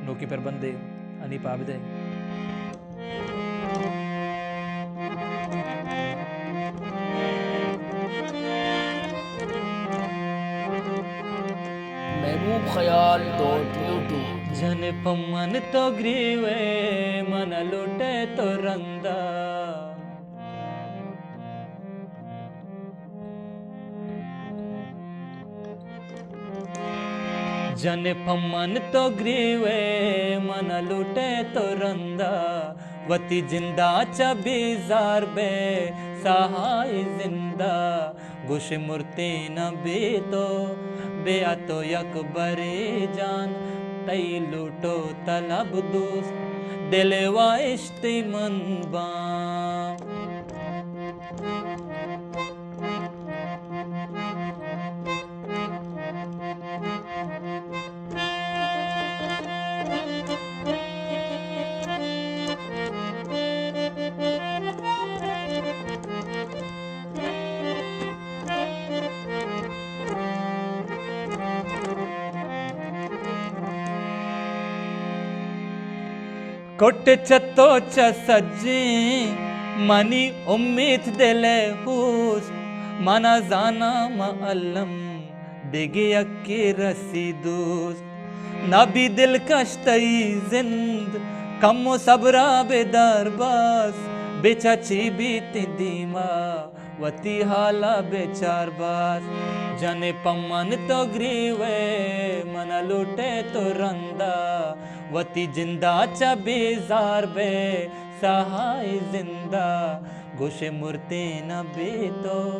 نوکیں پربندے حنیف عابد ءِ۔ محبوب خیال ڈاٹ یوٹیوب۔ جن پمن تو گریوے، من لوٹے تو رندا۔ جن پمن تو گریوے، من لوٹے تو رندا۔ وتی جندا چہ بیزار بے، سہائی زندا۔ گوش مرتین بے تو، بیا تو یک برے جان۔ تئی لوٹو طلب دوست، دل واہشتی من باں۔ کٹ چہ تو چہ سجیں، منی امیت دل ءِ ہوست، منا زاناں ما الم دگہ یکے رسی دوست۔ نبی دلکش تئی زند، کمو صبرا بدار باز، بچا چی بیت دیما، وتی حالا بچار باز۔ جن پمن تو گریوے، من لوٹے تو رندا۔ وتی جندا چہ بیزار بے، سہائی زندا۔ گوش مرتین بے تو،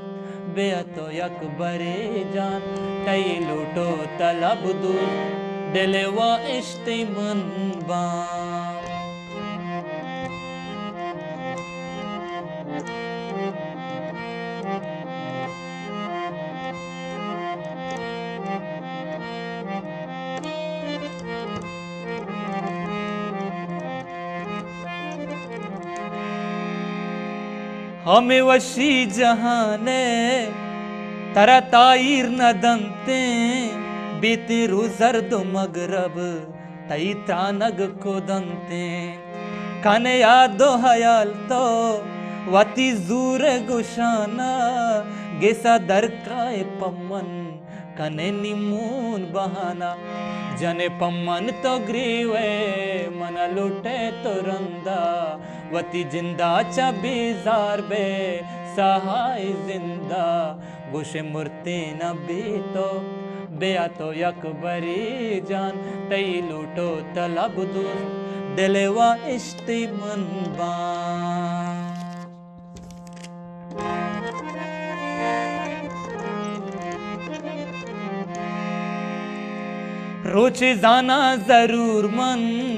بیا تو یک برے جان۔ تئی لوٹو طلب دوست، دل واہشتی من باں۔ ہمے وشی جہان ءَ ترا تاہیر نہ دنتیں، بیتیں روز زرد و مگرب تئی ترانگ کدنتیں۔ کنے یاد و حیال تو وتی زور گشانا، گسا درکائے پمن کنے نیمون بہانا۔ جن پمن تو گریوے، من لوٹے تو رندا۔ وتی جندا چہ بیزار بے، سہائی زندا۔ گوش مرتین بے تو، بیا تو یک برے جان۔ تئی لوٹو طلب دوست، دل واہشتی من باں۔ روچے زاناں ضرور من،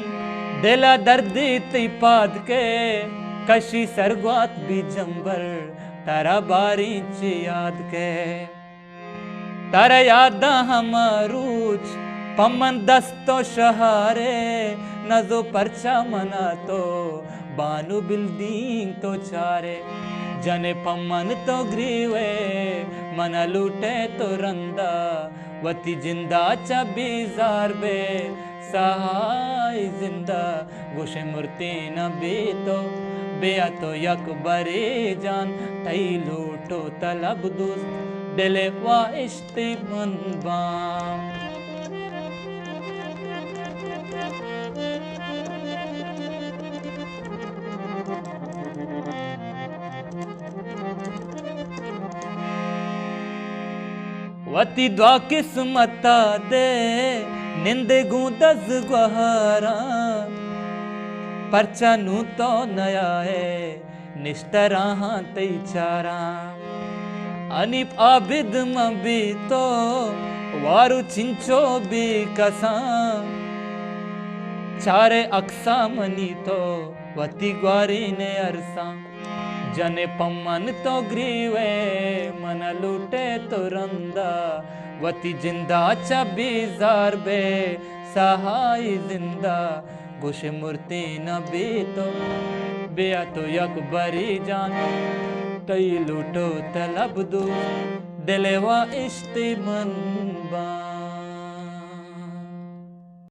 دل ءَ دردے تئی پاد کئے، کشی سرگوات بی جمبر، ترا باریں چے یاد کئے۔ ترا یاداں ہما روچ، پمن دست و شہارے، نزو پرچا منا تو بانو بلدینگ تو چارے۔ جن پمن تو گریوے، منا لوٹے تو رندا۔ وتی جندا چہ بیزار بے، سہائی زندا۔ گوش مرتین بے تو، بیا تو یک برے جان۔ تئی لوٹ و طلب دوست، دل واہشتی من باں۔ وتی دعا قسمت ءَ دے، نندے گوں دز گوہاراں۔ پرچا نوں تو نیائے، نشتہ راہاں تئی چاراں۔ حنیف عابد من بے تو، وارو چنچو بے کساں۔ چارے عکساں منی تو، وتی گوارین ارساں۔ جن پمن تو گریوے، من لوٹے تو رندا۔ وتی جندا چہ بیزار بے، سہائی زندا۔ گوش مرتین بے تو، بیا تو یک بری جان۔ تئی لوٹ و طلب دوست، دل واہشتی من باں۔